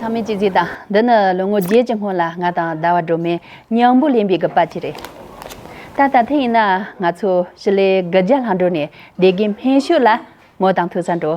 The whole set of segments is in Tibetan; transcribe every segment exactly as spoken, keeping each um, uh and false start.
ཚང་མས་གཅིག་གཟིགས་དང་། འདི་ནི་ལོ་ངོ་བརྒྱད་ཀྱི་སྔོན་ལ་ང་དང་ཟླ་བ་སྒྲོལ་མས་མཉམ་པོ་ལེན་པའི་གི་པར་ཆས་རེད། ད་ད་ཐེངས་ཡིན་ན་ང་ཚོ་ཞི་ལི་དགུ་བརྒྱ་ལྷ་འགྲོ་ནས་སྡེ་དགེ་སྨན་ཤོད་ལ་མོ་དང་ཐུག་ས་འགྲོ།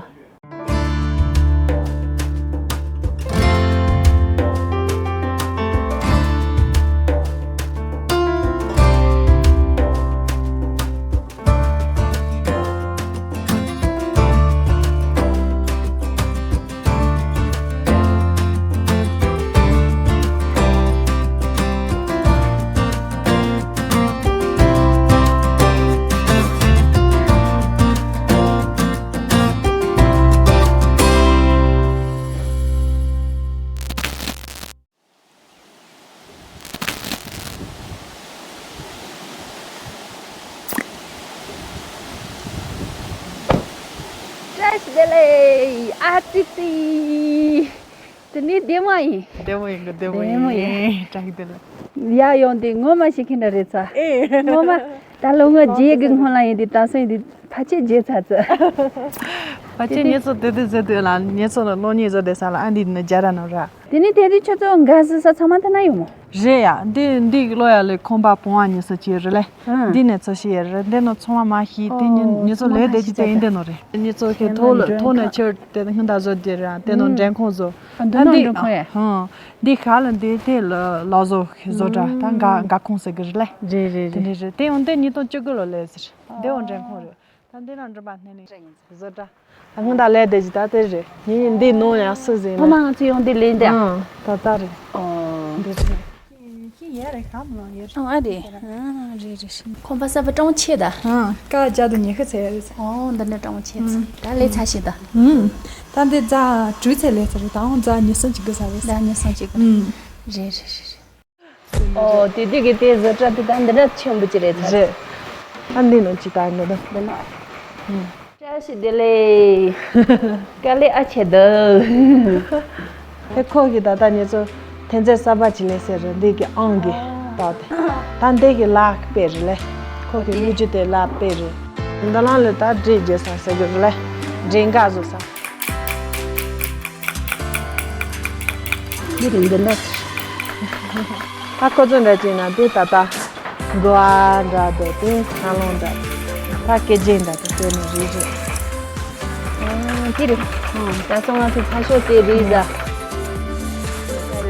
བཀྲ་ཤིས་བདེ་ལེགས། ཨ་ཙི་ཙི། དེ་ནི་བདེ་མོ་ཡིན། བདེ་མོ་ཡིན་གི། བདེ་མོ་བདེ་མོ་ཡིན། ཡིན། བཀྲ་ཤིས་བདེ་ལེགས། ཡ་ཡོང་དུས་ངོ་མ་ཤེས་མཁན་འདྲ་རེད་ཚ། ཨེ། ངོ་མ་ད་ལོ་ངོ་བརྒྱད་ཀྱི་སྔོན་ལ་ཡིན་དུས་ད་སོང་ཡིན་དུས་ཕལ་ཆེར་བརྗེད་ཚར་ཚ། ཕལ་ཆེར་ངེད་ཚོ་དེ་དུས་ཟེར་དུས་ལ་ངེད་ཚོ་ལ་སློབ་གཉེར་བཟོ་བསྡད་ས་ལ་ཨ་འདི་ནི་རྒྱ་ར་ནང་ར། དེ་ནས་དེ་དུས་ཁྱོད་ཚོ་འགའ་ཟི་ས་ཚང་མ་དེ་ན་ཡོང་མོ། རེད་ཡ། འདི་འདི་གློ་ཡ་ལས་ཁོམ་པ་བོང་བ་ཉི་ས་ཅི་རེད་ལེ། ཨ། འདི་ནས་ཚོ་ཤི་ཡ་རེད། འདི་ནོ་ཚོང་བ་མ་ཤི་དེ་ཉི་ཨོ་ཉི་ཚོ་ལས་དེ་ཅི་དེ་ཡིན་དེ་ནོ་རེད། ཉི་ཚོ་ཁེ་ཐོག་ལ་ཐོག་ནས་ཆེར་དེ་ཧིན་ད་བཟོ་དེ་ར་དེ་ནོ་འགྲན་ཁོང་བཟོ། ཨ་འདི་ཨ་ནོ་འདི་འགྲན་ཁོང་ཡ། ཧང་། འདི་ཁ་ལ་འདི་དེ་ལ་ལ་བཟོ་ཁེ་བཟོ་འདྲ་ད་འགའ་འགའ་ཁོང་ཟེར་གི་རེད་ལེ། རེད་རེད་དེ་རེད། འདྲ་རེད། དེ་ཡང་དེ་ཉིས་སྟོང་བཅུ་དགུ་ལོ་ལས་ཟེར། འདི་འོ་འགྲན་ཁོང་རེད། ད་འདི་ན་འགྲིམ་པ་སྣེ་ནས་བཟོ་འདྲ། ད་སྔོན་ད་ལས་དེ་ཅི་ད་དེ་རེད། ཡིན་ཡིན་འདི་ནོ་ཡང་སུ་ཟིན་ཐོག་མ་ང་ཚོ་ཡོང་འདི་ལེན་ཏེ། ཨང་། ད་ད་རེད། ཨོ། འདི་རེད། ཁྱི་ཡ་རེད་ག་མ་ལ་ཡ་རེད། ཨང་ཨ་རེད། ཨང་རེད་རེད། ཁོང་པ་ས་པ་གྲོང་ཆེ་ད། ཨང་ཀ་རྒྱ་དུ་ཉི་ཤུ་ཚེ་ཡ་རེད། ཨོ་འདི་འདྲ་གྲོང་ཆེ་ཚེ། ད་ལས་ཚ་ཤེ་ད། ཨང་། ད་འདི་རྫ་དྲུག་ཚེ་ལས་ཚེ་རེད། ད་འོང་རྫ་ཉི་སུམ་གཅིག་གི་ས་རེད། རྫ་ཉི་སུམ་གཅིག་གི། ཨང་། རེད་རེད་རེད་རེད། ཨོ་དེ་དུས་ཀྱི་དེ་བཟོ་གྲྭ་དེ་ད་འདི་འདྲ་ཆེན་པོ་ཅིག་རེད་ཚ། རེད། ཨ་འདི་ནང་ཅི་ད་འདི་ད། འདི་ན། བཀྲ་ཤིས་བདེ་ལེགས། དཀའ་ལས་ཨ་ཆེ་འདུག་ཧེ་ཁོ་གི་ད་ལྟ་ཉེ་ཚོ་ཐན་རྩེ་གསར་པ་ཅིག་ལས་ཟེར་རེད། འདི་གི་ཨང་གི་ད་དེ་ད་འདི་གི་ལག་དཔེ་རེད་ལེ། ཁོ་གི་ལུས་རྒྱུ་དེ་ལག་དཔེ་རེད། འདི་ལང་ལ་ད་འདྲེ་རྒྱལ་ས་ཟེར་གི་རེད་ལེ། འདྲེ་འགའ་བཟོ་ས། འདི་རིང་འདི་འདྲ། ད་ཁོ་ཚོ་འདྲ་བྱས་ན་དེ་ད་ལྟ་འགོ་བ་འདྲ་འདུག་དེ་ཁ་ལོང་འདྲ། ད་སྐད་རྒྱན་འདྲ་དེ་དེ་ནི་རེད་རེད། ཨང་དེ་རེད། ཨང་ད་སོང་ང་ཚོ་ཚ་ཤོག་དེ་རེད་ད།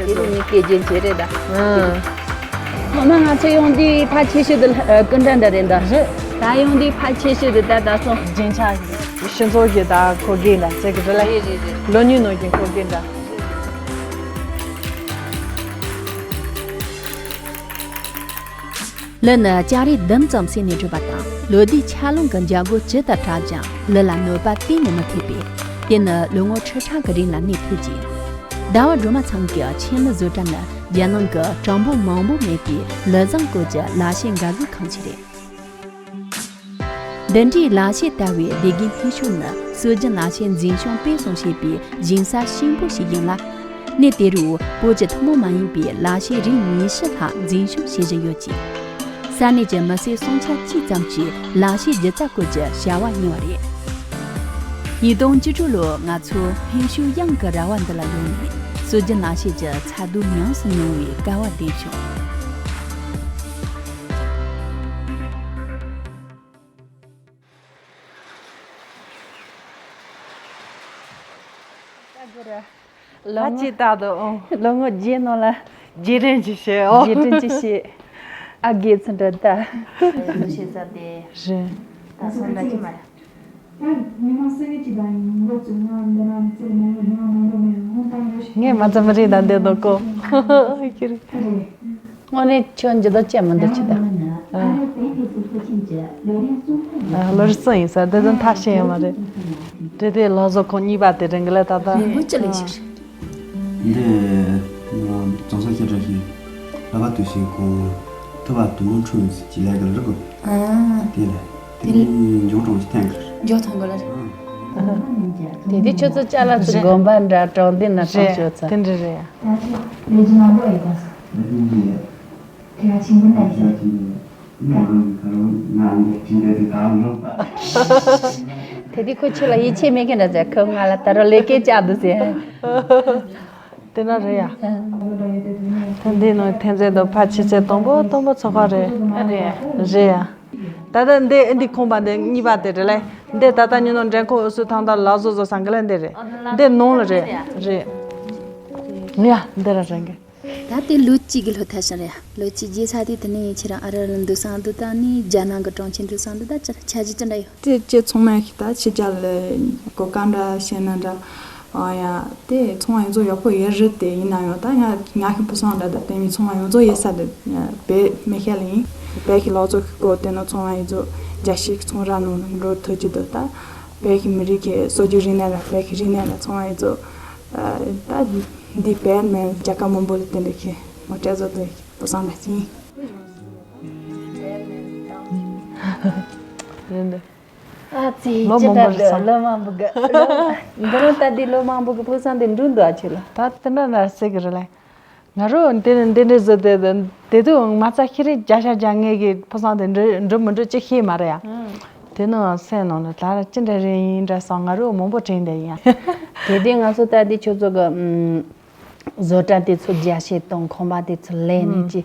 དེ་རུ་ནི་སྐད་རྒྱན་བྱེད་རེད་ད། ཨང་། ཐོག་མ་ང་ཚོ་ཡོང་དུས་ཕལ་ཆེ་ཤོས་དེ་ཀུན་དགའ་འདྲ་རེད་འདུག་རེད། ད་ཡོང་དུས་ཕལ་ཆེ་ཤོས་དེ་ད་ད་སོང་། རྒྱན་ཆ་ཡིན། སྤྱི་ཚོགས་ཀྱི་ད་ཁོ་གེ་འདྲ་ཟེར་གི་རེད་ལ། རེད་རེད་རེད། ལོ་ཉུང་ནང་གི་ཁོ་གེ་འདྲ། ལི་ནི་ལྕགས་རི་ལྡུམ་ཙམ་ཟེར་ནས་གྲུབ་པ་དང་། ལོ་ཟླའི་ཆར་རླུང་གི་འཇའ་འགོག་ཇི་ལྟར་བཀྲ་ཀྱང་ལི་ལ་གནོད་པ་གཏན་ནས་མི་ཐེབས་པས། དེ་ནི་ལོ་ངོ་ཁྲི་ཕྲག་གི་རིང་ལ་གནས་ཐུབ་ཅིང་། ཟླ་བ་སྒྲོལ་མ་ཚང་གི་ཆེན་ལི་བཟོ་གྲྭ་ནི་རྒྱལ་ནང་གི་གྲངས་འབོར་མང་པོ་མེད་པའི་ལི་བཟང་སྐོར་གྱི་ལ་ཕྱེད་འགའ་བཟོའི་ཁང་ཆེན་རེད། འདི་འདྲའི་ལ་ཕྱེད་ལྟ་བུའི་སྡེ་དགེ་སྨན་ཤོད་ནི་སྲོལ་རྒྱུན་ལ་ཕྱེད་འཛིན་སྐྱོང་སྤེལ་གསུམ་བྱེད་པའི་ཞིང་ས་གཤིན་པོ་ཞིག་ཡིན་ལ། གནས་དེ་རུ་བོད་ཀྱི་ཐུན་མོང་མ་ཡིན་པའི་ལ་ཕྱེད་རིགས་ཉི་ཤུ་ལྷག་འཛིན་སྐྱོང་བྱེད་བཞིན་ཡོད་ཅིང་། ས་གནས་ཀྱི་མི་སེར་སུམ་ཆ་གཅིག་ཙམ་གྱིས་ལ་ཕྱེད་སྒྱུ་རྩལ་སྐོར་གྱི་བྱ་བ་གཉེར་བ་རེད། ཉིས་སྟོང་བཅུ་དྲུག་ལོར་ང་ཚོ་སྨན་ཤོད་གཡང་གི་ར་བ་འདི་ལ་ཡོང་ནས་སྲོལ་རྒྱུན་ལ་ཕྱེད་ཀྱི་ཚ་གདུང་ཉམས་སུ་མྱོང་བའི་སྐལ་བ་ལྡན་བྱུང་། ལོ་ངོ་ཅི་ལྟར་དུ་ཨོ། ལོ་ངོ་བརྒྱད་ནང་ལ། རྗེས་དྲན་གྱི་བཤད་ཨོ། རྗེས་དྲན་གྱི་བཤད། ཨ་དགེ་ཚུ་འདྲ་ད། ལོ་ཤེས་ས་དེ། རེད། ད་སོང་ད་ཅི་མ་རེད། ངས་མ་ཚད་མི་རིགས་དང་འདི་དོ་གོ་ཁྱེར། དངོས་གནས་ཁྱོད་འཇི་ལྟར་བྱས་མི་འདུག་ཅི་ད། ཨ། ལོ་རེ་གསུམ་ཡིན་ས་དེ་ཚོ་མཐའ་ཤེས་ཡོད་མ་རེད། དེ་དེ་ལོ་བཟོ་ཁོང་གཉིས་པ་དེ་རིང་གི་ལས་ད་ད། ཡིན་པོ་ཅི་ལས་ཤིག་རེད། འདི་ང་རྫོང་སར་སྐད་གྲགས་ཤིང་། ལྷག་པར་དུ་ཞིག་ཁོང་ཐུབ་པ་དུ་མོ་འཁྲུངས་ཀྱི་ལས་ཀ་ལ་རིག་གོ། ཨ། དེ་ལས་དེ་ནི་འཇོག་གྲོང་ཞིག་ཐན་གར། འཇོག་ཐང་གོ་ལ་རེད། དེ་དུས་ཁྱོད་ཚོ་ཅ་ལག་ཚོ་དགོན་པ་འདྲ་གྲོང་སྡེ་ན་གཏོང་ཤོག་ཚ། དེ་འདྲ་རེད། ད་ཆ་ལས་ཀྱི་མང་པོ་ཡོད་པ་སོ། དེ་ཆེན་པོ་ན་ཡོད། དེ་དུས་ཁོ་ཁྱོད་ལ་ཡིད་ཆེས་མེད་མཁན་འདྲ་ཟེར། ཁོ་ང་ལ་ད་རུང་ལས་ཀའི་ལྕགས་འདུག་ཟེར། དེ་འདྲ་རེད་ཡ། ད་འདི་ནང་ཐན་རྩེ་དང་ཕ་ཆེ་ཚེ་དང་པོ་དང་པོ་ཚོགས་ཁག་རེད། ཨ་རེད། རེད་ཡ། ད་ལྟ་འདི་ཨ་འདི་ཁང་པ་འདི་གཉིས་པ་དེ་རེད་ལེ། འདི་ད་ལྟ་ཉི་ནོར་འགྲེམས་ཁང་འུ་སུ་ཐང་ད་ལག་བཟོ་བཟོ་ས་འགི་ལེ་འདི་རེད། འདི་ནང་ལ་རེད། རེད། ཡ་འདི་ར་རེད་གི། ད་དེ་ལོ་གཅིག་གི་ལྷོད་ཐལ་ཞིང་རེད། ལོ་གཅིག་རྗེས་ས་དེ་དེ་ནས་ཁྱེད་རང་ཨ་རི་ལ་འདུག་སང་འདུག་ད་ནི་རྒྱ་ནག་གི་གྲོང་ཁྱེར་འདུག་སང་འདུག་ད་ཅི་ཆ་གཞི་ཅི་འདྲ་ཡོད། དེ་ཁྱེད་ཚང་མ་ཞིག་ད་ཕྱི་རྒྱལ་ལ་གོ་སྐབས་འདྲ་བཤད་ན་འདྲ། ཨ་ཡ། དེ་ཚང་མ་ཡོད་ཚོ་ཡག་པོ་ཡོད་རེད། དེ་ཡིན་ན་ཡང་ད་ང་ང་ཤི་བུ་སང་འདྲ་ད་དེ་མི་ཚང་མ་ཡོད་ཚོ་ཡོད་ས་དེ་བེད་མི་ཤེས་ལ་ཡིན། བེད་ཀྱི་ལག་བཟོ་གི་སྐོར་དེ་ནི་ཚང་མ་ཡོད་ཚོ་རྒྱ་ཤི་གི་ཚོང་ར་ནང་འགྲོ་ཐུབ་ཀྱི་འདུག་ད་བེད་ཀྱི་མི་རིགས་ཀྱི་སྲོལ་རྒྱུན་རིག་གནས་ལ་བེད་ཀྱི་རིག་གནས་ལ་ཚང་མ་ཡོད་ཚོ། ད་འདི་བེད་མེད་རྒྱལ་ཁབ་མང་པོ་ལ་དེ་འདྲ་གི་ངོ་སྤྲོད་བཟོ་དེ་བུ་སང་འདྲ་ཅིང་ཡིན་འདུག་ཨ་ཙི། ལོ་ཅི་མང་པོ་འདྲ་རེད་སོང་། ལོ་མང་པོ་གི་ལོ། འདི་རང་ལྟ་དུས་ལོ་མང་པོ་གི་བུ་སང་དེ་འགྲོ་འདུག་ཨ་ཁྱོད་ལ། ད་དེ་འདྲ་ལ་སྲིད་གི་རེད་ལེ། ང་རོ་འདི་འདི་འདྲ་བཟོ་དེ་དེ་དུས་མ་རྩ་ཤི་རི་བརྒྱ་ཆ་བརྒྱ་ངེད་ཀྱི་བུ་སང་དེ་འགྲོ་འགྲོ་མི་འགྲོ་ཅི་ཤེས་མ་རེད་ཡ། དེ་ནི་སེམས་ནང་ལ་ད་ར་ཅི་འདྲ་རེད་ཡིན་འདྲ་སོང་། ང་རོ་མང་པོ་དྲན་བསྡད་ཡིན་ཡ། དེ་དུས་ང་ཚོ་ལྟ་དུས་ཁྱོད་ཚོ་གི་བཟོ་གྲྭ་དེ་ཚོ་རྒྱ་ཤེས་དང་ཁང་པ་དེ་ཚོ་ལས་ནས་ཅི་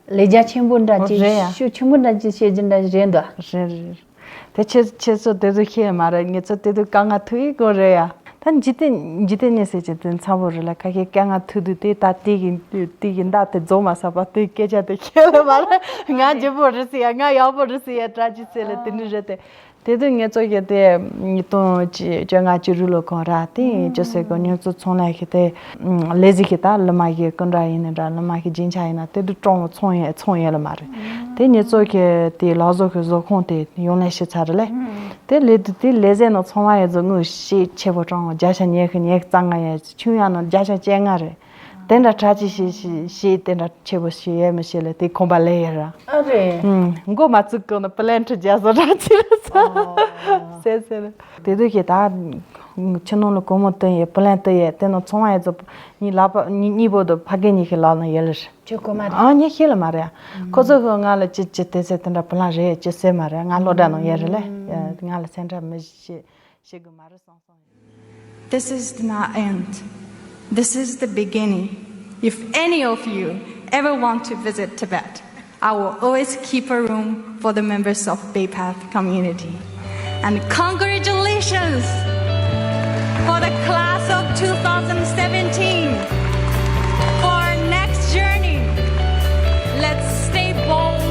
ལས་རྒྱ་ཆེན་པོ་འདྲ་ཅི་རེད་ཡ། ཤུགས་ཆེན་པོ་འདྲ་ཅི་བྱེད་རྒྱུ་འདྲ་རེད་འདུག་རེད་རེད། དེ་ཁྱེད་ཁྱེད་ཚོ་དེ་ཚོ་ཤེས་མ་རེད། ངེད་ཚོ་དེ་དུས་དཀའ་ངལ་ཐུག་ཡི་གོ་རེད་ཡ། ད་འཇིག་རྟེན་འཇིག་རྟེན་གཉིས་ཟེར་གྱི་དེ་འཚམ་པོ་རེད་ལ། ཁ་ཤས་དཀའ་ངལ་ཐུག་དུས་དེ་ད་དེ་གི་དེ་གི་མདའ་དེ་རྫོགས་མ་ས་པ་དེ་སྐད་ཆ་དེ་ཁྱེད་ལ་མ་རེད། ང་ལྗིད་པོ་རེད་ཟེར་ཡ། ང་ཡག་པོ་རེད་ཟེར་ཡ། དྲ་ཅི་ཟེར་ལ་དེ་འདྲ་རེད་དེ། དེ་དུས་ངེད་ཚོ་གི་དེ་ཉིས་སྟོང་བཅོ་ལྔ་བཅུ་དྲུག་ལོ་གང་ར་དེ་ཅི་ཟེར་གོ་ཉོ་ཚོ་ཚོང་ལས་ཤི་དེ་ལས་ཟིག་ཤི་ད་ལི་མ་གི་ཀུན་དྲ་ཡིན་ན་འདྲ། ལི་མ་གི་རྒྱན་ཆ་ཡིན་ན་དེ་དུས་ཀྲོང་ཚོང་ཡ་ཚོང་ཡ་ལ་མ་རེད། དེ་ཉིས་ཚོ་གི་དེ་ལག་བཟོ་གི་བཟོ་ཁང་དེ་ཡོང་ལས་ཤི་ཚར་རེད་ལེ། དེ་ལས་དུས་དེ་ལས་ཟས་ནང་ཚོང་བ་ཡ་ཚོ་དངུལ་ཤེད་ཆེ་པོ་ཀྲོང་བརྒྱ་ཆ་ཉི་ཤུ་ཉི་ཤུ་རྩ་ལྔ་ཡ་ཆུང་ཡ་ནང་བརྒྱ་ཆ་བཅོ་ལྔ་རེད། དེ་འདྲ་གྲ་ཅི་ཤེས་ཤེས་ཤེས་དེ་འདྲ་ཆེ་པོ་ཤེས་ཡས་མི་ཤེས་ལ་དེ་ཁོམ་པ་ལས་ཡས་ར། ཨ་རེད། ཨུམ། མགོ་མ་བཙུགས་གོང་ན་པི་ལན་ཁྲི་རྒྱ་བཟོ་གྲ་ཅི་ར་ཚ། ཨོ། ཟེར་ཟེར། དེ་དུས་ཀྱི་ད་ཕྱི་ནང་ལ་སྒོར་མོ་བཏོན་ཡས་པི་ལན་བཏོན་ཡས་དེ་ནང་ཚོང་བ་ཡས་ཚོ་གཉིས་ལག་པ་གཉིས་གཉིས་པོ་དུ་ཕ་རྒན་གཉིས་ཤིག་ལག་ན་ཡས་ལ་རེད། ཁྱོད་གོ་མ་རེད། ཨ་ངས་ཤེས་ལ་མ་རེད། ཁོ་ཚོ་ཧོ་ང་ལ་ཅི་ཅི་དེ་ཚེ་དེ་འདྲ་པི་ལན་རེད་ཅི་ཟེར་མ་རེད། ང་སློབ་གྲྭ་ནང་ཡས་རེད་ལེ། ང་ལ་སེམས་ཁྲལ་མི་བྱེད་བྱེད་དགོས་མ་རེད་བསམ་སོང་། This is not end. This is the beginning. If any of you ever want to visit Tibet, I will always keep a room for the members of Bay Path community. And congratulations for the class of two thousand seventeen for our next journey. Let's stay bold,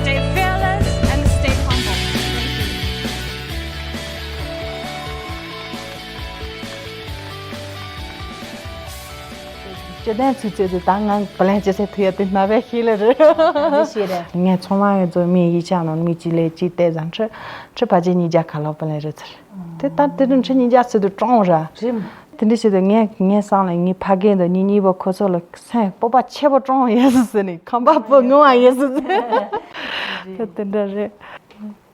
stay fearless, and stay humble. Thank you. སྤྱི་དོན་ཚུལ་ཚོད་དུ་ད་ང་པི་ལན་ཅི་ཟེར་ཐུ་ཡ་དེ་སྨྲ་བས་ཤེས་ལེ་རེད། འདི་ཤེས་རེད། ངས་ཚང་མ་ཡོད་ཚོ་མི་ཡིག་ཆ་ནང་མི་གཅིག་ལས་གཅིག་བལྟས་ཙང་ཁྲི་ཁྲི་ཕ་ཆེ་གཉིས་བརྒྱ་ཁ་ལོ་པི་ལན་རེད་ཚར། དེ་ལྟར་དེ་དུས་ཁྲི་གཉིས་བརྒྱ་ཚོད་དུ་གྲོངས་ར། རེད། དེ་འདྲ་བྱས་དུས་ངས་ངས་བསམ་ལ་ངའི་ཕ་རྒན་དང་ངའི་གཉིས་པོ་ཁོ་ཚོ་ལ་སེམས་སྤོབས་པ་ཆེ་པོ་གྲོངས་ཡོད་ཟེར་ནས་ཁང་པ་སྤོ་ངུ་བ་ཡོད་ཟེར། དེ་དེ་འདྲ་རེད།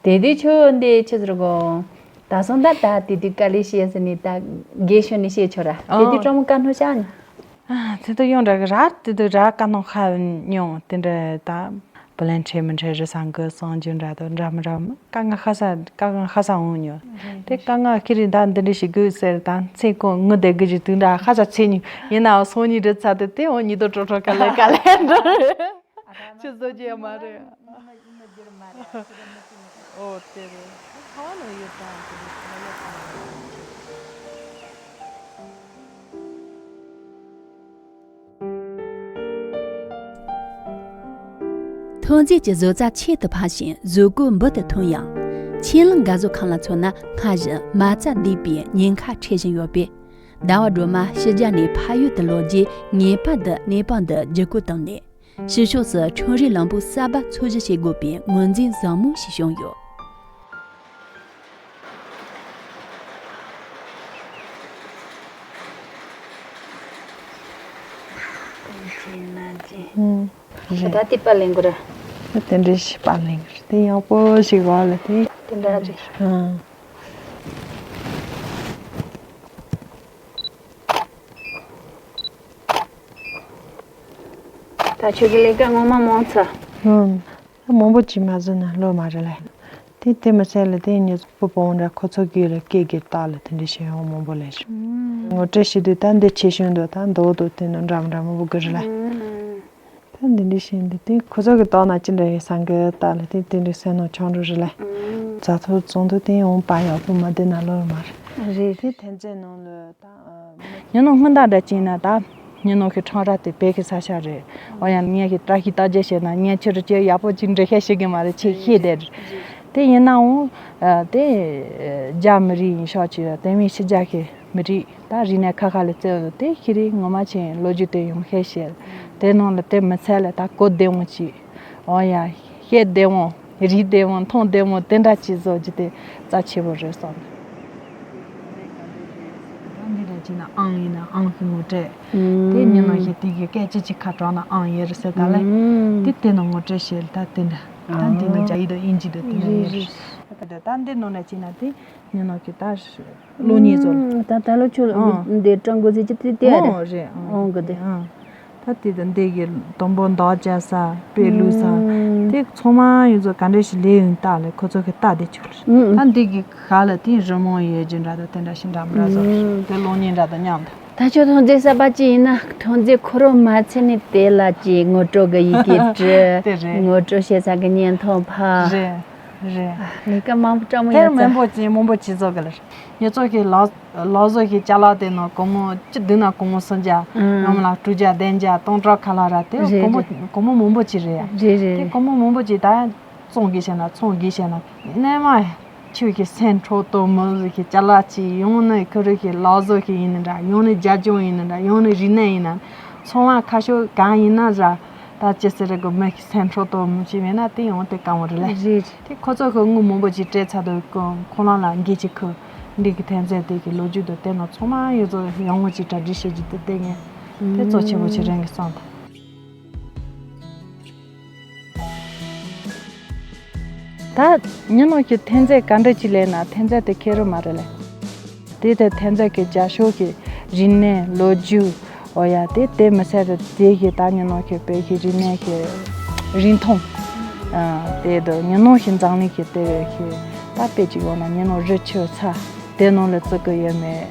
དེ་དུས་ཁྱོད་འདི་ཆི་ཟེར་གོ། ད་སོང་ད་ད་དེ་དུས་དཀའ་ལས་བཤད་ཟེར་ནས་ད་རྒས་ཤོས་ནས་བཤད་ཆོག་ར། དེ་དུས་ཨོ། སྤྲང་མོ་དཀའ་སྣང་ཤར་ནས། ཨ་དེ་དུས་ཡོང་འདྲ་གི་ར། དེ་དུས་ར་དཀའ་སྣང་ཁ་མྱོང་དེ་འདྲ་ད། པི་ལན་འཕྲད་མི་འཕྲད་རི་སང་གི་སང་རྒྱུ་འདྲ་དང་འདྲ་མི་འདྲ་དཀའ་ངལ་ཁ་ས་དཀའ་ངལ་ཁ་ས་འོང་མྱོང་། དེ་དཀའ་ངལ་ཁྱེད་རིགས་ད་འདི་འདྲ་ཞིག་དགོས་ཟེར་ད་ཚེ་གང་ངུ་བསྡད་གི་ཞིག་དུས་འདྲ་ཁ་ས་ཚེ་ཉིན་ཡིན་ནའང་སང་ཉིན་འདྲ་ཚ་དེ་དེ་འོང་ཉིན་དུ་ཀྲོ་ཀྲོ་ག་ལེ་ག་ལེ་འདྲ་རེད། ཁྱོད་བཟོ་རྒྱུ་ཡང་མ་རེད། ཨོ་དེ་རེད། ཐོན་རྫས་ཀྱི་བཟོ་རྩལ་ཁྱད་དུ་འཕགས་ཤིང་བཟོ་བཀོད་འབུར་དུ་ཐོན་ཡང་། ཆེས་ལེགས་འགའ་བཟོ་ཁང་ལ་མཚོན་ན་སྔར་བཞིན་མ་རྩ་འདས་པའི་ཉེན་ཁ་འཕྲད་བཞིན་ཡོད་པས། ཟླ་བ་སྒྲོལ་མ་ཕྱི་རྒྱལ་ནས་ཕ་ཡུལ་དུ་ལོག་རྗེས་ངེས་པར་དུ་གནས་བབ་འདི་བསྒྱུར་བཀོད་བཏང་ནས། ཕྱི་ཕྱོགས་སུ་ཁྲོམ་རའི་ལམ་བུ་གསར་པ་འཚོལ་ཞིབ་བྱེད་དགོས་པའི་ངོས་འཛིན་བཟང་མོ་ཞིག་བྱུང་ཡོད། ཨུམ། རེད། ད་དེ་པར་ལེན་དགོས་ར། དེ་འདྲའི་ཞིག་པར་ལེན་དགོས་རེད། དེ་ཡག་པོ་ཞིག་བ་ལ་དེ། དེ་འདྲ་རེད། ཨང་། ད་ཁྱོད་ཀྱི་ལས་ཀ་ངོ་མ་མང་ཚ། ཨང་། མང་པོ་ཅིག་མ་བཟོས་ན་ལོ་མ་རེད་ལ། དེ་དེ་མི་ཚད་ལ་དེ་ཉི་ཚོ་བུ་བོ་འདྲ་ཁོ་ཚོ་གི་ལ་སྐད་སྒེར་བཏགས་ལ་དེ་འདྲ་བྱེད་ཡོང་མང་པོ་ལས་བྱུང་། ངོ་སྤྲོད་བྱེད་དུས་ད་འདི་ཆེ་ཤོས་འདུག་ད་མདོ་དོ་དེ་ནི་འདྲ་མི་འདྲ་མང་པོ་གི་རེད་ལ། ད་འདི་འདྲ་བྱས་འདི་དེ་ཁོ་ཚོ་གི་ལྟོགས་ན་ཅི་འདྲ་ཡིན་བསམ་གི་ལྟ་ལ་དེ་དེ་འདྲ་སེམས་ནང་ཆང་འགྲོ་རེད་ལ། རྩྭ་ཐོ་བཙོང་དུས་དེ་འོང་པ་ཡག་པོ་མ་བསྡད་ན་ལོར་མ་རེད། རེད། དེ་ཐན་རྩེད་ནང་ལ་ད་ཉི་ནོ་སྔོན་ད་འདྲ་ཅིག་ན་ད་ཉི་ནོ་གི་ཁྲང་ར་དེ་བེད་ཀྱི་ས་ཆ་རེད། ཨོ་ཡང་ངས་གི་བཀྲ་ཤིས་རྟགས་བརྒྱད་བཤད་ན་ངས་ཁྱོད་རུ་ཅི་ཡག་པོ་ཅིག་འདྲི་ཤེས་ཤེས་གི་མ་རེད། ཆེ་ཤེས་དེ་རེད། དེ་ཡིན་ནའང་དེ་རྒྱ་མི་རིགས་ཡིན་ཤག་ཅིག་དེ་མིན་ཕྱི་རྒྱལ་གི་མི་རིགས་ད་རིག་གནས་ཁ་ཁ་ལ་བརྩེ་བ་དེ་ཤི་རིག་ངོ་མ་ཆེན་ལོ་རྒྱུས་དེ་ཡོང་ཤེས་ཤེས། དེ་ནང་ལ་དེ་མི་ཚད་ལ་ད་གོ་བདེ་འོང་ཅིག་ཨོ་ཡ། ཤེས་བདེ་འོང་། རིག་བདེ་འོང་། མཐོང་བདེ་འོང་། དེ་འདྲ་ཅིག་བཟོ་རྒྱུ་དེ་རྩ་ཆེ་བོ་རེད་བསམ། ད་འདི་འདྲ་ཅིག་ན་ཨང་ཡིན་ན་ཨང་གི་ངོ་སྤྲད། དེ་ཉིན་ནང་བཞིན་དེ་གི་སྐད་ཅིག་ཅིག་ཁ་གྲགས་ན་ཨང་ཡོད་རེད་ཟེར་ད་ལེ། དེ་དེ་ནང་ངོ་སྤྲད་བྱེད་ད་དེ་འདྲ། ད་འདི་ནང་རྒྱ་ཡིག་དང་དབྱིན་ཇི་དང་དེ་འདྲ་ཡོད་རེད། ད་འདི་ནང་ན་ཅིག་ན་དེ་ཉིན་ནང་གི་ད་གློག་བརྙན་བཟོ་ལ། ད་ད་ལོ་ཁྱོད་ཨང་། འདི་སྤྲང་པོ་ཟེར་གྱི་དེ་དེ་རེད། ཨང་རེད་ཨང་། ཨང་གི་དེ། ཨང་། ད་དེ་དང་འདི་གི་དུམ་བུ་འདག་བྱ་ས་དཔེ་ལུས་ས། དེ་ཚང་མ་ཡོད་ཚོ་ག་འདྲ་ཞིག་ལས་ཡོང་ལྟ་ལས་ཁོ་ཚོ་གི་ལྟ་དེ་ཆུག་ལ། ད་འདི་གི་ཁ་ལ་དེ་རི་མོ་ཡོད་ཀྱི་འདྲ་ད་དེ་འདྲ་ཞིག་འདྲ་མི་འདྲ་བཟོ་དེ་གློག་བརྙན་འདྲ་དང་མཉམ་དུ། ད་ཁྱོད་ཐོན་རྫས་གསར་པ་ཅིག་ཡིན་ན་ཐོན་རྫས་ཁོ་རང་མ་ཚད་ནས་དེ་ལ་ཅིག་ངོ་སྤྲོད་གི་ཡི་གེ་བྲི། དེ་རེད། ངོ་སྤྲོད་བྱེད་ས་གི་བརྙན་ཐུང་ཕབ། རེད། རེད། ལས་ཀ་མང་པོ་སྤྲང་མོ་དེར་ཡོད་ཙང་མང་པོ་ཅིག་མང་པོ་ཅིག་བཟོ་གི་ལ། ངེད་ཚོ་གི་ལག་ལག་བཟོ་གི་ཅ་ལག་དེ་ནང་སྒོར་མོ་སྤྱི་བསྡུ་ན་སྒོར་མོ་སུམ་བརྒྱ། ཨང་། ཡང་མིན་ན་དྲུག་བརྒྱ་བདུན་བརྒྱ་སྟོང་ཕྲག་ཁ་ལ་ར་དེ་རེད་སྒོར་མོ་རེད། སྒོར་མོ་མང་པོ་ཅིག་རེད་ཡ། རེད་རེད་དེ་རེད། སྒོར་མོ་མང་པོ་ཅིག་ད་བཙོང་གི་བྱས་ན་ཚོང་གི་བྱས་ན་གནས་མ་ཁྱོད་ཀྱི་སེམས་འཕྲོག་དོ་མི་བཟོ་གི་ཅ་ལག་ཅིག་ཡོང་ནི་ཁོ་རེ་གི་ལག་བཟོ་གི་ཡིན་ནི་འདྲ་ཡོང་ནི་རྒྱ་ལྗོངས་ཡིན་ནི་འདྲ་ཡོང་ནི་རིག་གནས་ཡིན་ན་ཚོང་བ་ཁ་ཤོ་གང་ཡིན་ན་ར། ད་ཅི་ཟེར་རེ་གོ་མི་སེམས་འཕྲོག་དོ་མི་བྱེད་མེད་ན་དེ་ཡང་དེ་དཀའ་མོ་རེད་ལེ། རེད། དེ་ཁོ་ཚོ་གི་དངུལ་མང་པོ་ཅིག་སྤྲད་ཚར་དུས་ཁོ་ཁོ་རང་ལ་འགན་ཅིག་ཁུར། འདི་གི་ཐོན་རྫས་དེ་གི་ལོ་རྒྱུས་དང་དེ་ནང་ཚང་མ་ཡོད་ཚོ་ཡང་ངོ་ཅིག་གྲ་སྒྲིག་བྱེད་རྒྱུ་དེ་ལྟས་ངན་དེ་གཙོ་ཆེན་པོ་ཅིག་རེད་ངས་བསམ་ད། ད་ཉིན་ནང་གི་ཐོན་རྫས་ག་འདྲ་ཅིག་ལས་ན་ཐོན་རྫས་དེ་ཁེ་རུ་མ་རེད་ལེ། དེ་དེ་ཐོན་རྫས་ཀྱི་རྒྱ་ཤོག་གི་རིག་གནས་ལོ་རྒྱུས། ཨོ་ཡ་དེ་དེ་མི་ཚད་དེ་དེ་གི་ད་ཉིན་ནང་གི་བོད་ཀྱི་རིག་གནས་ཀྱི་རིན་ཐང་། ཨ་དེ་དུ་ཉིན་ནང་གི་འཛམ་གླིང་གི་དེ་བས་གི་ད་དཔེ་ཅིག་ཡོང་ན་ཉིན་ནང་རི་ཆུ་ས་དེ་ནང་ལ་བརྩི་གི་ཡོད་མེད།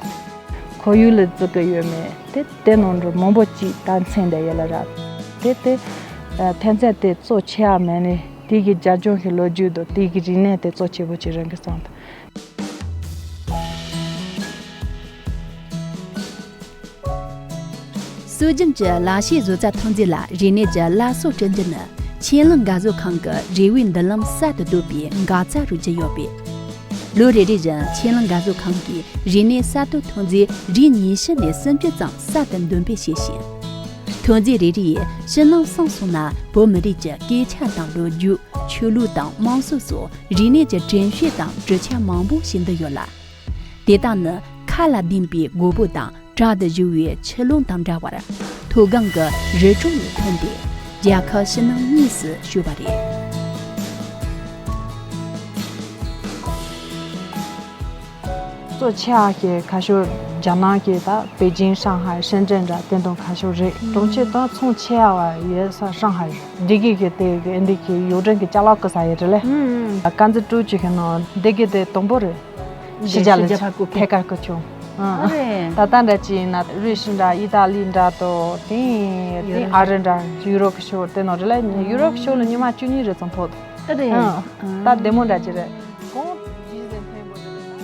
ཁོར་ཡུག་ལ་བརྩི་གི་ཡོད་མེད་དེ་དེ་ནང་འགྲོ་མང་པོ་ཅིག་ད་མཚན་དེ་ཡོད་ལ་ར། དེ་དེ་ཐོན་རྫས་དེ་གཙོ་ཆེ་བ་མེད་ནས་དེ་གི་རྒྱ་ལྗོངས་ཀྱི་ལོ་རྒྱུས་དང་དེ་གི་རིག་གནས་དེ་གཙོ་ཆེ་བོ་ཅིག་རེད་གི་བསམ་ད། སྲོལ་རྒྱུན་གྱི་ལ་ཕྱེ་བཟོ་རྩལ་ཐོན་རྫས་ལ་རིག་གནས་ཀྱི་བླ་སྲོག་བསྐྲུན་རྒྱུ་ནི་ཆོས་གླིང་འགག་བཟོ་ཁང་གི་རེ་བའི་མདུན་ལམ་གསར་དུ་བརྡོལ་བའི་འགག་རྩ་རུ་གྱུར་ཡོད་པས། ལོ་རེ་རེ་བཞིན་ཆོས་གླིང་འགག་བཟོ་ཁང་གིས་རིག་གནས་གསར་གཏོད་ཐོན་རྫས་རིགས་ཉི་ཤུ་ནས་སུམ་ཅུ་ཙམ་གསར་དུ་འདོན་སྤེལ་བྱེད་བཞིན། ཐོན་རྫས་རེ་རེ་ཡིས་ཕྱི་ནང་གསང་སོང་ན་བོད་མི་རིགས་ཀྱི་སྐད་ཆ་དང་ལོ་རྒྱུས། ཆོས་ལུགས་དང་དམངས་སྲོལ་སོགས་རིག་གནས་ཀྱི་དྲན་ཤེས་དང་གྲུབ་ཆ་མང་པོ་ཞིག་འདུས་ཡོད་ལ། དེ་དག་ནི་ཁ་ལ་ལྡན་པའི་མགོ་བོ་དང་བྲག་ཏུ་བཞུགས་པའི་ཆུ་ཀླུང་དང་འདྲ་བར་མཐོ་སྒང་གི་རི་ཁྲོད་ནས་ཐོན་ཏེ་རྒྱལ་ཁབ་ཕྱི་ནང་གཉིས་སུ་བཤོས་པ་རེད། གཙོ་ཆེ་བ་གི་ཁ་ཤོར་རྒྱ་ནག་གི་ད་པེ་ཅིང་ཧྲང་ཧའེ་ཧྲེན་ཀྲེན་འདྲ་དེ་དང་ཁ་ཤོར་རེད། གྲོང་ཁྱེར་དང་ཚོང་ཆེ་བ་ཡོད་ས་ཧྲང་ཧའེ་རེད། འདི་གི་གི་དེ་གི་འདི་གི་ཡུ་ཀྲེན་གི་ཅ་ལག་གི་ས་ཡོད་རེད་ལེ། དཀར་མཛེས་ཀྲུའུ་ཅི་གི་ནང་འདི་གི་དེ་དང་པོ་རེད། ཕྱི་རྒྱལ་ལ་ཕྱི་རྒྱལ་ཕར་བསྐུར་ཐད་ཀར་བསྐུར་ཆོག་ཨ་རེད། ད་ལྟ་འདྲ་ཅི་ཡིན་ན་རུས་ཤི་འདྲ་ཨི་ཏ་ལི་འདྲ་དོ་དེ་དེ་ཨ་རི་འདྲ་ཡུ་རོབ་ཀྱི་ཕྱོགས་དེ་ནང་རེད་ལ་ཡུ་རོབ་ཀྱི་ཕྱོགས་ལ་ཉི་མ་བཅུ་གཉིས་རེ་ཙམ་ཕོག་ཨ་རེད། ཨ་ད་བདེ་མོ་འདྲ་ཅི་རེད། གོང་ཇི་ཟེར་ཕན་པོ་རེད།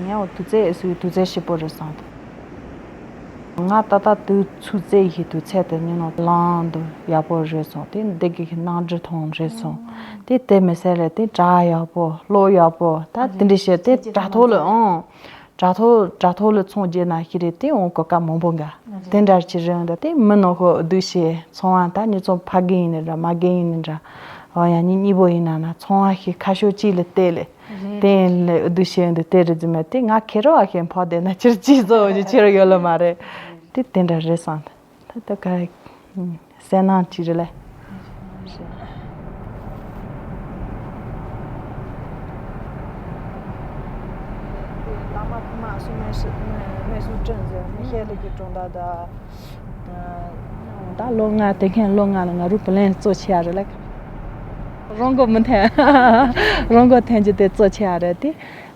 ངའི་འོ་དུས་ཚོད་ཨེ་སུའི་དུས་ཚོད་ཞིབ་པོ་རེད་སོང་། ང་ད་ལྟ་དུས་ཚོད་བཙལ་ཡི་དུས་ཚོད་དེ་ཉིན་ནོ་ལང་དུ་ཡག་པོ་རེད་སོང་། དེ་འདི་གི་གནང་འདྲི་ཐོང་རེད་སོང་། དེ་དེ་མི་སེར་རེད་དེ་གྲ་ཡག་པོ་བློ་ཡག་པོ་ད་དེ་འདྲི་བཤད་དེ་དྲ་ཐོག་ལ་ཨང་། དྲ་ཐོག་དྲ་ཐོག་ལ་ཚོང་རྒྱག་ན་ཤི་རེད་དེ་འོང་གོ་སྐབས་མང་པོ་འགའ་དེ་འདྲ་ཅི་རེད་འདྲ་དེ་མི་ནོ་ཁོ་བསྡུ་བཤད་ཚོང་བ་ད་ཉི་ཚོང་ཕ་གི་ཡིན་ནི་འདྲ་མ་གི་ཡིན་ནི་འདྲ་ཨོ་ཡ་ཉི་གཉིས་པོ་ཡིན་ན་ན་ཚོང་བ་ཤི་ཁ་ཤོ་གཅིག་ལ་བལྟས་ལེ། རེད། དེ་ལས་འུ་དུ་ཤེས་འདུག་དེ་རེད་ཟི་མ་དེ་ང་ཁེ་རོ་ཨ་ཁེ་ཕོ་དེ་ན་ཅིར་ཅི་བཟོ་བ་ཅི་ཆེ་རོ་ཡོད་ལ་མ་རེད། དེ་དེ་འདྲ་རེད་སང་ད་ད་ག་སེ་ནང་ཅི་རེད་ལ། མ་སུ་མེ་སུ་མེ་མེ་སུ་ཀྲན་ཟེར་མི་ཤེས་ལ་གི་གྲོང་རྡལ་ད། ད་ལོ་ལྔ་དེ་མཁན་ལོ་ལྔ་ལ་ང་རུ་པི་ལེན་གཙོ་ཆེ་ཡ་རེད་ལ། རོང་གོ་མི་འཐེན། རོང་གོ་འཐེན་རྒྱུ་དེ་གཙོ་ཆེ་ཡ་རེད་དེ།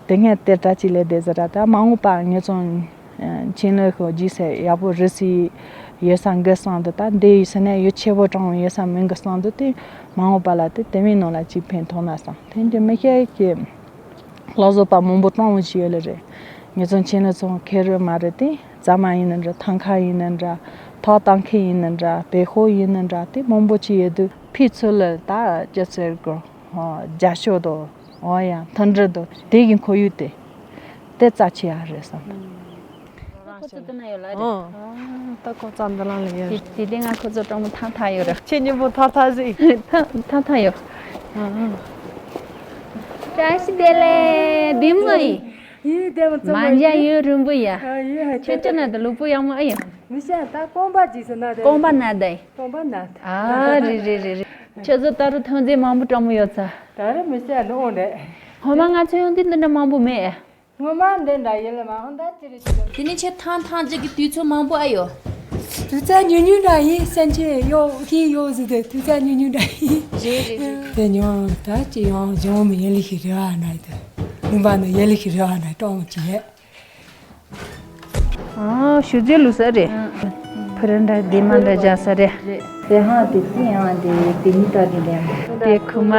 དེ་ངས་དེ་འདྲ་ཅིག་ལས་བསྡད་ཟེར་ར། ད་མ་འོངས་པ་ངེད་ཚོ་མཆན་ལོས་ཤོག་རྗེས་སེ་ཡག་པོ་རི་སི་ཡོད་ས་འགི་སང་དུ། ད་འདི་ཡི་སེ་ནས་ཡོད་ཆེ་བོ་གྲང་བོ་ཡོད་ས་མིན་གི་སང་དུ། དེ་མ་འོངས་པ་ལ་དེ་དེ་མིན་ནང་ལ་ཅིག་ཕན་ཐོགས་ན་སང་། དེ་འདི་མི་ཤེས་ཀྱི་ལག་བཟོ་པ་མང་པོ་གྲང་བོ་ཞིག་ཡོད་ལེ་རེད། ངེད་ཚོ་མཆན་ལོས་ཚོ་ཁེ་རུ་མ་རེད་དེ། རྫ་མ་ཡིན་ན་འདྲ། ཐང་ཁ་ཡིན་ན་འདྲ། ཐོག་ཏང་ཁེ་ཡིན་ན་འདྲ། བེ་ཧོ་ཡིན་ན་འདྲ། དེ་མང་པོ་ཅིག་ཡོད་དུས་ཕི་ཚུ་ལ་ད་ཅི་ཟེར་དགོས། རྒྱ་ཤོག་དོ། འོ་ཡ་མཐུན་སྒྲིལ་དོ། དེ་གི་ཁོར་ཡུག་དེ་དེ་རྩ་ཆེ་ཡ་རེད་བསམ། ཁོ་ཚོ་དེ་ན་ཡོད་ལ་རེད། ཨོ། ད་ཁོ་ཚོ་འདི་ལང་ལ་ཡོད་རེད། དེ་དེ་ང་ཁོ་ཚོ་གྲོགས་མོ་ཐང་ཐང་ཡོད་རེད། ཁྱེད་གཉིས་པོ་ཐང་ཐང་ཟིག་ཐང་ཐང་ཐང་ཡོད། ཨ་ཨ། བཀྲ་ཤིས་བདེ་ལེགས། བདེ་མོ་ཡིན། ཡིན་བདེ་མོ་ཚང་མ་མ་འཇའ་ཡིན། ཡུན་རིང་པོ་ཡ། ཨ་ཡིན། ཁྱོད་ཅི་ན་དུ་ལུག་པོ་ཡག་མོ་ཨེ་ཡིན། མི་ཤ་ད་རྐང་པ་ཅིག་སུ་ན་དེ། རྐང་པ་ན་དེ། རྐང་པ་ན་དེ། ཨ་རེད་རེད་རེད་རེད། ཁྱོད་ཚོ་ད་རུ་ཐོན་རྫས་མང་པོ་གྲོགས་མོ་ཡོད་ཚ། ད་རུ་མི་ཤ་ནོ་འོང་རེད། ཧོ་མ་ང་ཚོ་ཡོང་དུས་འདི་འདྲ་མང་པོ་མེད། ངོ་མ་འདི་འདྲ་ཡིན་ལ་མ་ཧོན་ད་ཅི་རེད་ཅི་རེད། དེ་ནི་ཁྱེད་ཐང་ཐང་ཅིག་གི་དུས་ཚོད་མང་པོ་ཨ་ཡོད། དུས་ཚོད་ཉུང་ཉུང་འདྲ་ཡིན། སེམས་ཅན་ཡོད་ཧིན་ཡོད་ཟེར་ཏེ་དུས་ཚོད་ཉུང་ཉུང་འདྲ་ཡིན། རེད་རེད་རེད། དེ་ཉོ་ད་ཅི་ཡང་སྦྱོང་མི་ཡེ་ལི་ཤི་རེ་བ་ན་ཡི་དེ། ལུང་པ་ནི་ཡེ་ལི་ཤི་རེ་བ་ན་གྲོགས་མོ་ཅི་ཡེ། ཨ་ཞུ་རྗེས་ལུས་ས་རེད། ཕུ་རན་འདྲ་དེ་མ་འདྲ་བྱ་ས་རེད། དེ་ཧང་དེ་ཅི་ཡང་དེ་དེ་གཉིས་ལྟ་དེ་འདྲ། དེ་ཁུ་མ།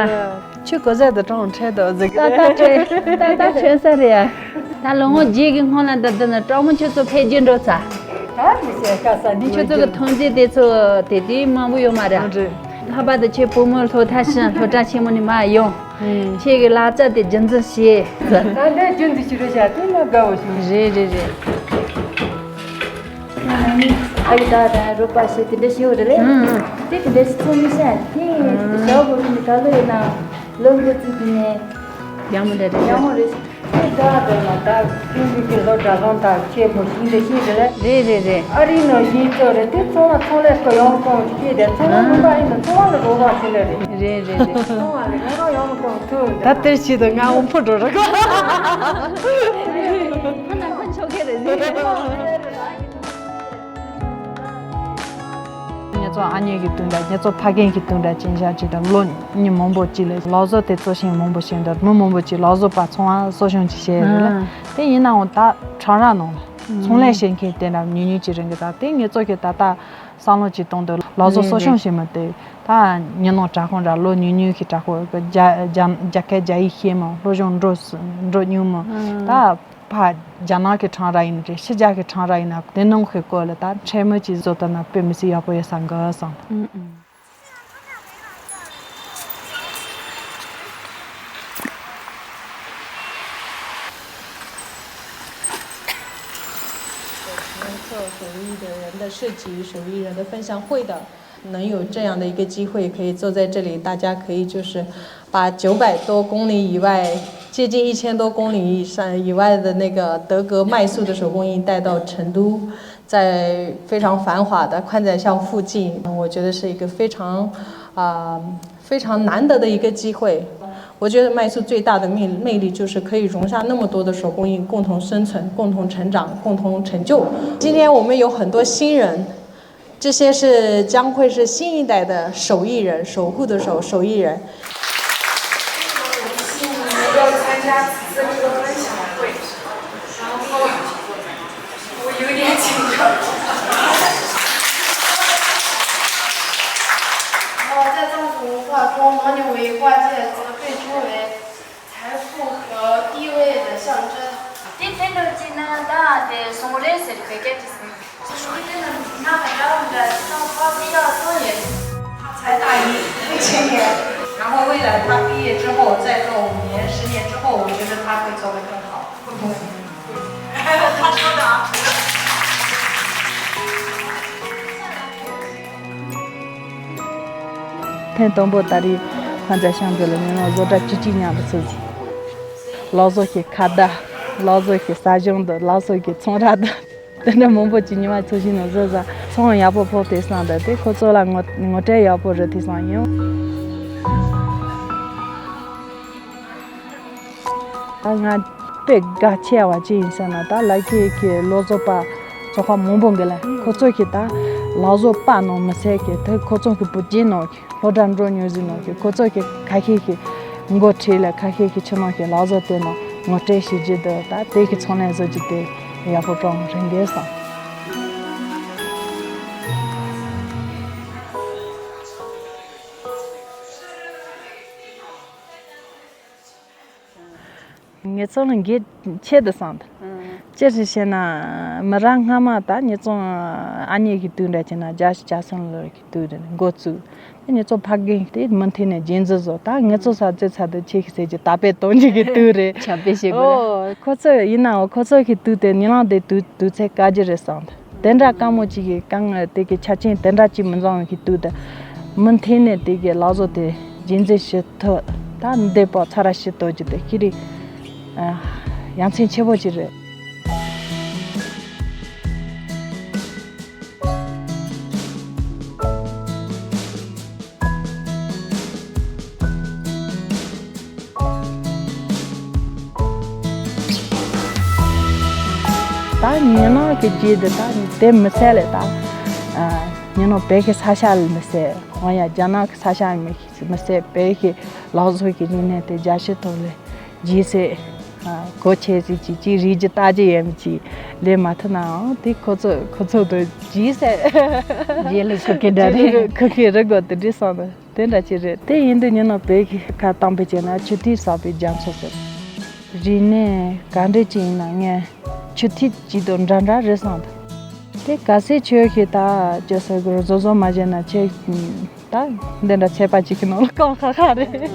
ཆུ་གོ་ཟ་དུ་གྲོང་ཁྲེ་དོ་ཟིག་ཏག་ཏག་ཆོད་ཏག་ཏག་ཆོད་ས་རེད་ཡ། ད་ལོ་ངོ་རྗེས་ཀྱི་སྔོན་ལ་འདི་འདི་ན་གྲོགས་མོ་ཁྱོད་ཚོ་ཕེབས་རྒྱུ་འགྲོ་ཚ། ད་མི་ཤེས་ཀ་ས་འདི་ཁྱོད་ཚོ་གི་ཐོན་རྫས་དེ་ཚོ་དེ་དུས་མང་པོ་ཡོད་མ་རེད། ལྷག་པར་དུ་ཁྱེད་བུ་མོ་སློབ་གྲྭ་ཕྱིན་སློབ་གྲྭ་ཆེན་མོ་ནས་མར་ཡོང་། ཁྱེད་ཀྱི་ལག་རྩལ་དེ་རྒྱུན་འཛིན་བྱེད། ད་འདི་རྒྱུན་འཛིན་བྱེད་རོགས་བྱ་དེ་ལ་དགའ་བོ་བྱུང་། རེད་རེད་རེད། ང་ནི་ཨ་ཡི་ད་ད་རོགས་པ་བྱེད་དེ་འདྲ་བྱེད་འོ་རེད་ལེ། ཨང་ཨང་། དེ་དེ་འདྲ་བྱེད་ཚོང་མི་ཤ་དེ་ཞའོ་བོ་མི་ད་ལོ་ཡིན་ན་ལོ་འགོ་བཙུགས་དུས་ནས་ཡག་མོ་རེད་རེད། ཡག་མོ་རེད། དེ་ད་དེ་ལ་ད་ཀུན་གྱི་གི་ལོ་གྲྭ་ཚང་དང་ཆེ་མོ་ཞིག་འདྲ་ཞིག་རེད་ལེ། རེད་རེད་རེད། ཨ་རི་ནང་བཞིན་ཚོ་རེད་དེ་ཚོང་བ་ཚོང་ལས་ཀ་ཡོང་གོང་སྐྱེས་དེ་ཚོང་བ་མིན་པ་ཡིན་ན་ཚོང་བ་ལ་རོགས་རོགས་བྱེད་ལེ་རེད། རེད་རེད་རེད། ཚོང་བ་ལ་ཡོང་རོགས་ཡོང་གོང་ཐུག་ད་དེར་ཕྱིན་དུ་ང་འོང་ཕོ་འགྲོ་ར་གོ། ཁ་ནང་ཁ་མཆོག་གི་རེད་ཟེར། ངེད་ཚོ་ཨ་མྱེས་ཀྱི་དུས་འདྲ། ངེད་ཚོ་ཕ་རྒན་གྱི་དུས་འདྲ་ཅན་བཞག་ཅིག་དང་ལོ་ཉི་མང་པོ་ཅིག་ལ་ལག་བཟོ་དེ་གཙོ་ཞིང་མང་པོ་ཞིག་འདུག་མི་མང་པོ་ཅིག་ལག་བཟོ་པ་ཚོང་བ་གསོ་སྐྱོང་ཅིག་བྱས་རེད་ལ། དེ་ཡིན་ནའང་ད་ཁྲང་ར་ནང་ལ་ཚོང་ལས་བྱེད་མཁན་དེ་འདྲ་ཉུང་ཉུང་ཅིག་རེད་འགི། ད་དེ་ངེད་ཚོ་གི་ད་ལྟ་བསམ་བློ་ཅིག་གཏོང་དུས་ལག་བཟོ་གསོ་སྐྱོང་བྱེད་མི་དེ་ད་ཉི་ནང་གྲྭ་ཁོང་ར་ལོ་ཉུང་ཉུང་གི་གྲྭ་ཁོ་རྒྱ་རྒྱ་རྒྱ་སྐད་རྒྱ་ཡིག་ཤེས་མི། སློབ་སྦྱོང་འགྲོ་འགྲོ་ཉུང་མི། ད་ཕ་རྒྱ་ནག་གི་ཁྲང་ར་ཡིན་རེད། ཕྱི་རྒྱལ་གི་ཁྲང་ར་ཡིན་ན་དེ་ནང་གི་སྐོར་ལ་ད་འཕྲལ་མོ་ཅིག་བཟོ་ཐུབ་ན་དཔེ་མི་སྲིད་ཡག་པོ་ཡོད་ས་འགི་བསམ། 做手艺的人的市集，手艺人的分享会的，能有这样的一个机会，可以坐在这里，大家可以就是把九百多公里以外，接近一千多公里以上以外的那个德格麦粟的手工艺带到成都，在非常繁华的宽窄巷附近，我觉得是一个非常啊、非常难得的一个机会。我觉得麦粟最大的魅魅力就是可以容下那么多的手工艺共同生存、共同成长、共同成就。今天我们有很多新人，这些是将会是新一代的手艺人，守护的手手艺人。非常荣幸能够参加此次这个分享会，然后我有点紧张。然后在藏族文化中，牦牛尾挂戒指被称为财富和地位的象征。དེ་དེ་འདྲ་ཅིག་ན་ད་དེ་སོང་རེད་ཟེར་བོད་སྐད་ཅིག་ཟེར། 然后未来他毕业之后再做五年、十年之后，我觉得他会做得更好。 ཐེངས་དང་པོ་ད་རེས་ཧོན་ཛ་ཤང་དུ་ལ་ཉིན་ལོ་བཟོ་གྲྭ་བཅུ་གཅིག་མཉམ་དུ་ཚུགས་ཟིན། ལག་བཟོ་ཞིག་ཁ་བརྡ། ལག་བཟོ་ཞིག་ས་ཞིང་དུ། ལག་བཟོ་ཞིག་ཚོང་ར་དུ། དེ་འདྲ་མང་པོ་ཅིག་ཉི་མ་ཚོ་བཞིན་ནང་བཟོས་ས་ཚོང་ཡག་པོ་ཕོག་དེ་སང་དུ་དེ་ཁོ་ཚོ་ལ་ངོ་ངོ་སྤྲོད་ཡག་པོ་རེད་དེ་སང་ཡིན། ང་ དཔེ་དགའ་ཆེ་བ་ཅི་ཡིན་ཟེར་ན། ད་ལ་ཁེ་ཁེ་ལོ་ཚོ་པ་ཚོ་ཁ་མང་པོ་འགི་ལ། ཁོ་ཚོ་ཁེ་ད་ལ་བཟོ་པ་ནང་མི་ཚེ་ཁེ་ད་ཁོ་ཚོ་ཁེ་བུ་རྒྱན་ནང་ཁེ་སློབ་གྲྭ་འགྲོ་ཉོ་ཟིན་ནང་ཁེ་ཁོ་ཚོ་ཁེ་ཁ་ཤས་ཁེ་མགོ་ཁྲིད་ལ། ཁ་ཤས་ཁེ་ཆུ་ནང་ཁེ་ལ་བཟོ་དེ་ནང་ངོ་སྤྲོད་ཞུ་རྒྱུ་དུ། ད་དེ་ཁེ་ཚོང་ལས་བཟོ་རྒྱུ་དེ་ཡག་པོ་སྤྲོ་རིན་གེ་སང་། ངེད་ཚོ་ལ་འགན་ཆེ་དུ་སོང་། ཨང་། ཅི་ཞིག་བཤད་ན། མི་རབས་སྔ་མ་ད་ངེད་ཚོ་ཨ་མྱེས་ཀྱི་དུས་འདྲ་བྱས་ན་བརྒྱད་ཅུ་གྱ་གསུམ་ལོ་གི་དུས་རེད། འགོ་བཙུགས་ཏེ་ངེད་ཚོ་ཕ་རྒན་དེ་མུ་མཐུད་ནས་རྒྱན་ཆ་བཟོ། ད་ངེད་ཚོ་ས་རྩེ་ཚ་དུ་ཆེ་གི་ཟེར་གྱི་ད་པས་གཏོང་རྒྱུ་གི་དུས་རེད། ཆ་པེ་ཞེ་གོ། ཨོ། ཁོ་ཚོ་ཡིན་ནའང་ཁོ་ཚོ་གི་དུས་དེ་ཉི་ལང་དེ་དུས་དུས་ཚོད་དཀའ་རྒྱུ་རེད་སོང་། དེ་འདྲ་དཀའ་མོ་ཅིག་གི་གང་དེ་གི་ཆ་རྐྱེན་དེ་འདྲ་ཅིག་མི་འཛོམས་གི་དུས་དེ་མུ་མཐུད་ནས་དེ་གི་ལག་བཟོ་དེ་རྒྱུན་འཛིན་བྱེད་ཐུབ། ད་འདི་པ་ཚ་ར་ཞིག་ཏོ་ཅི་དེ་ཁྱེད་རིག་ཡ་མཚན་ཆེ་པོ་ཅིག་རེད། ད་ཉི་ནང་གི་རྗེས་འདི་ད་དེ་མི་ཚད་ལས། ད་ཉི་ནང་བོད་ཀྱི་ས་ཆ་ལ་མི་ཚད། འོ་ཡ་རྒྱ་ནག་གི་ས་ཆ་ལ་མི་མི་ཚད། བོད་ཀྱི་ལག་བཟོ་གི་རིག་གནས་དེ་རྒྱ་ཆེ་ཐོག་ལས་རྗེས་སེ་གོ་ཆེ་ཟིག་ཅིག་ཅིག་རིག་རྒྱུ་ལྟ་རྒྱུ་ཡན་ཅིག་ལས་མ་ཐུབ་ནའང་དེ་ཁོ་ཚོ་ཁོ་ཚོ་དུ་རྗེས་སེ་རྗེས་ལ་ཁུ་ཁེ་འདྲ་རེད། ཁུ་ཁེ་རི་གོ་དེ་འདྲ་སོང་དུ། དེ་འདྲ་ཅིག་རེད། དེ་ཡིན་དུས་ཉི་ནང་བོད་ཀྱི་ཁ་བཏང་པའི་ཆེད་ན་ཆུ་ཐིགས་བསགས་པའི་རྒྱ་མཚོ་ཟེར། རིག་གནས་ག་འདྲས་ཅིག་ཡིན་ན་ངས་ཆུ་ཐིགས་ཅིག་དང་འདྲ་འདྲ་རེད་བསམ་འདུག། དེ་གལ་སྲིད་ཁྱོད་ཀྱིས་ད་ཅི་ཟེར་དགོས་རེད། བཟོ་བཟོ་མ་བྱས་ན་ཁྱེད་ད་འདི་འདྲ་ཚད་པ་ཅིག་གི་ནང་ལ་བསྐོང་ཁ་ཁ་རེད།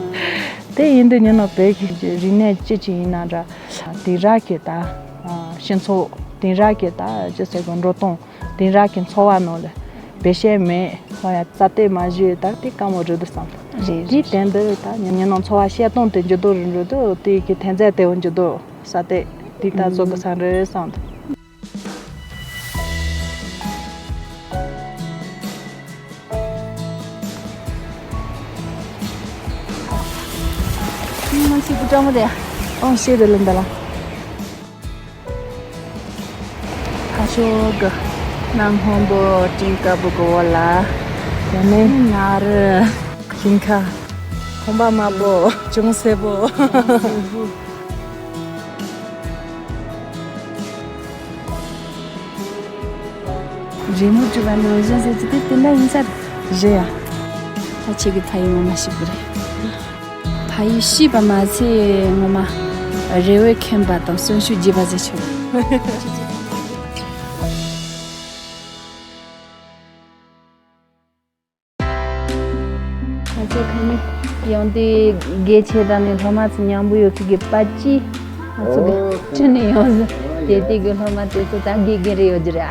དེ་ཡིན་དུས་ཉི་ནང་བོད་ཀྱི་རིག་གནས་ཅི་ཅིག་ཡིན་ན་འདྲ། དེང་རབས་ཀྱི་ད་སྤྱི་ཚོགས། དེང་རབས་ཀྱི་ད་ཅི་ཟེར་དགོས། འགྲོ་སྟངས། དེང་རབས་ཀྱི་འཚོ་བ་ནང་ལ་བེད་སྤྱད་མེད། ཧོ་ཡ་རྩ་དེ་མ་བཞེས་ད་དེ་དཀའ་མོ་རེད་དུ་བསམ། རེད། དེའི་དོན་དུ་ད་ཉི་ཉི་ནང་འཚོ་བ་བཤད་སྟངས་དེ་འགྱུར་ལྡོག་རིམ་རིམ་དུ་དེ་གི་ཐོན་རྫས་དེ་འོ་འགྱུར་ལྡོག་ས་དེ་དེ་ད་བཟོ་གི་ས་རེད་བསམ། མ་ཤི་བུ་ཀྲང་མོ་རེད། ཨང་ཤེས་རེད་ལ་འདི་ལ། ཁ་ཤོག་གི་གནམ་སྔོན་པོ་སྤྲིན་དཀར་པོ་གི་འོག་ལ། དེ་ནས་ནགས་རི། ཞིང་ཁ། གོམ་པ་དམར་པོ། ཅུང་སེར་པོ། རི་མོ་བྲིས་པ་ནང་བཞིན་ཟེར་གྱི་དེ་དེ་འདྲ་ཡིན་ས་རེད། རེད་ཡ། ད་ཁྱེད་ཀྱི་ཕ་ཡུལ་ངོ་མ་ཤེས་གི་རེད། ཕ་ཡུལ་ཤེས་པ་མ་ཚད་ངོ་མ་རེ་བས་ཁེངས་པ་དང་གསོན་ཤུགས་རྒྱས་པ་ཟེར་ཆོག། ང་ཚོ་ཁ་ནས་ཡོང་དུས་དགེ་ཆེ་དང་ནི་སློབ་མ་ཚོ་མཉམ་པོ་ཡོད་ཁུལ་གྱི་པ་ཅི་ང་ཚོ་གི་ཁྲིད་ནས་ཡོང་ཟིན། དེ་དུས་ཀྱི་སློབ་མ་དེ་ཚོ་ད་དགེ་རྒན་རེ་ཡོད་རྒྱུ་རེད།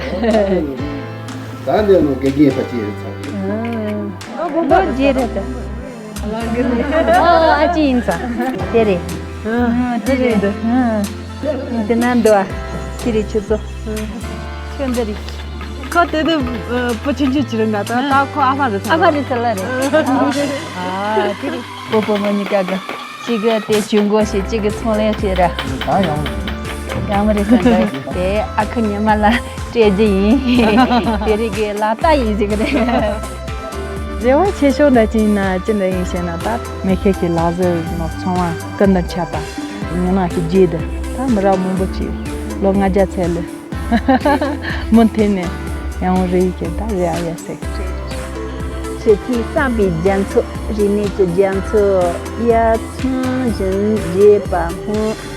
ད་འདི་ནང་དགེ་རྒན་པ་ཅི་རེད་ཚང་གི། ལོ་རྒྱུས་རེད་དེ། ཨོ་ཨ་ཅི་ཡིན་ཙང་དེ་རེད། དེ་རེད། དེ་ན་འདུག་ཨ། དེ་རེད་ཁྱོད་ཚོ། ཁྱོད་འདི་རེད། ཁོ་དེ་དུས་བུ་ཆུང་ཆུང་ཅི་རེད་ན་ད་ད་ཁོ་ཨ་ཕ་རེད་ཚང་། ཨ་ཕ་རེད་ཚང་ལ་རེད། ཨ་དེ་རེད། སྤོ་བོ་མོ་གཉིས་ཀ་གི་གཅིག་གི་དེ་ཇུས་འགོད་བྱེད། གཅིག་གི་ཚོང་ལས་བྱེད་ར། ད་ཡོང་། ཡང་མི་རེད་ཟེར་འདུག་དེ་ཨ་ཁུ་ཉི་མ་ལ་སྤྲད་རྒྱུ་ཡིན། དེ་རིགས་ཀྱི་ལག་རྟགས་ཡིན་ཟེར་གི་རེད། རེ་བ་ཆེ་ཤོས་འདྲ་ཅིག་ཡིན་ན་ཅི་འདྲ་ཡིན་ཞེ་ན། ད་མེ་ཁེ་ཁེ་ལག་ཟེར་ནོ་ཚོང་བ་ཀུན་ཏུ་ཁྱབ་པ་ཉི་ནང་གི་རྗེས་དེ་ད་མི་རབས་མང་པོ་ཅིག་ལོ་ལྔ་བརྒྱ་ཚད་ལ་མུ་མཐུད་ནས་ཡང་རེ་ཡི་གེ་ད་རེ་ཨ་ཡ་ཟེར་གི་རེད། ཆུ་ཐིགས་བསགས་པའི་རྒྱ་མཚོ། རིག་གནས་ཀྱི་རྒྱ་མཚོ། དབྱར་ཚང་བཞིན་རྒྱས་པ་སྨོན།